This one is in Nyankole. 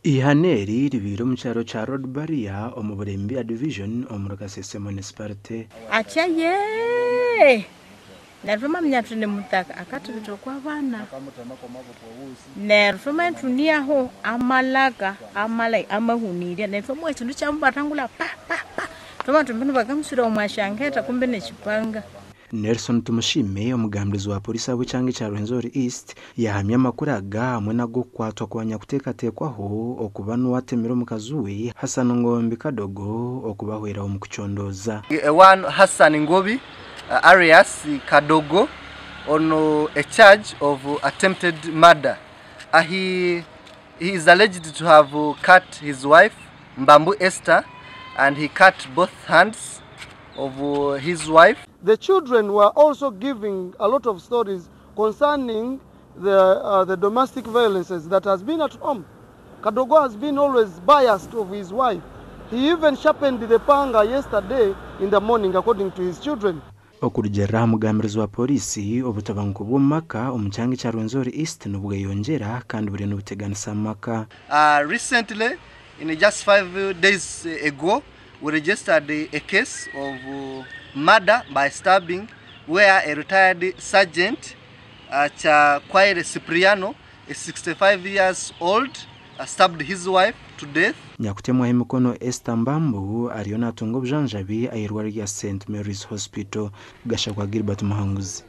Eihano eri ribaire omu kyaro kya Road Barrier omu Burembya Division omuri Kasese Municipality. Atya yee! Neryo twamanya tuti ni mutaka akatubita okw'abaana. Neryo twamanya tuniaho amalaka amalayi amahuniire neryo twamuha ekindu kyamubatangura pa pa pa twamanya tuti mbinu bakamuswire omwashangeta kumbe n'ekipanga. Nelson Tumushime, omugambirizi wa Pooriisi ahabw'ekyanga ekya Rwenzori East yaahamya amakuru aga hamwe n'ag'okukwatwa kwa nyakuteekateekwaho okuba niwe atemire omukazi we, Hassan Ngombi Kadogo okubahwera omu kucondooza. One Hassan Ngobi alias Kadogo on a charge of attempted murder. He is alleged to have cut his wife Mbambu Esther and he cut both hands of his wife. The children were also giving a lot of stories concerning the, the domestic violences that has been at home. Kadogo has been always biased of his wife. He even sharpened the panga yesterday in the morning according to his children. Okurugiirira aha mugambirizi wa Pooriisi, obutabanguko bw'omu maka omu kyanga ekya Rwenzori East nibweyongyera kandi buriyo nibuteganisa amaka. Recently, in just 5 days ago, we registered a case of murder by stabbing where a retired sergeant, Chakwaire Cipriano, a 65 years old, stabbed his wife to death. Nyakutemwaho emikono Esther Mbambu ariyo naatunga obujanjabi aha irwariro rya St Mary's Hospital. Gashakwa Gilbert Muhanguzi.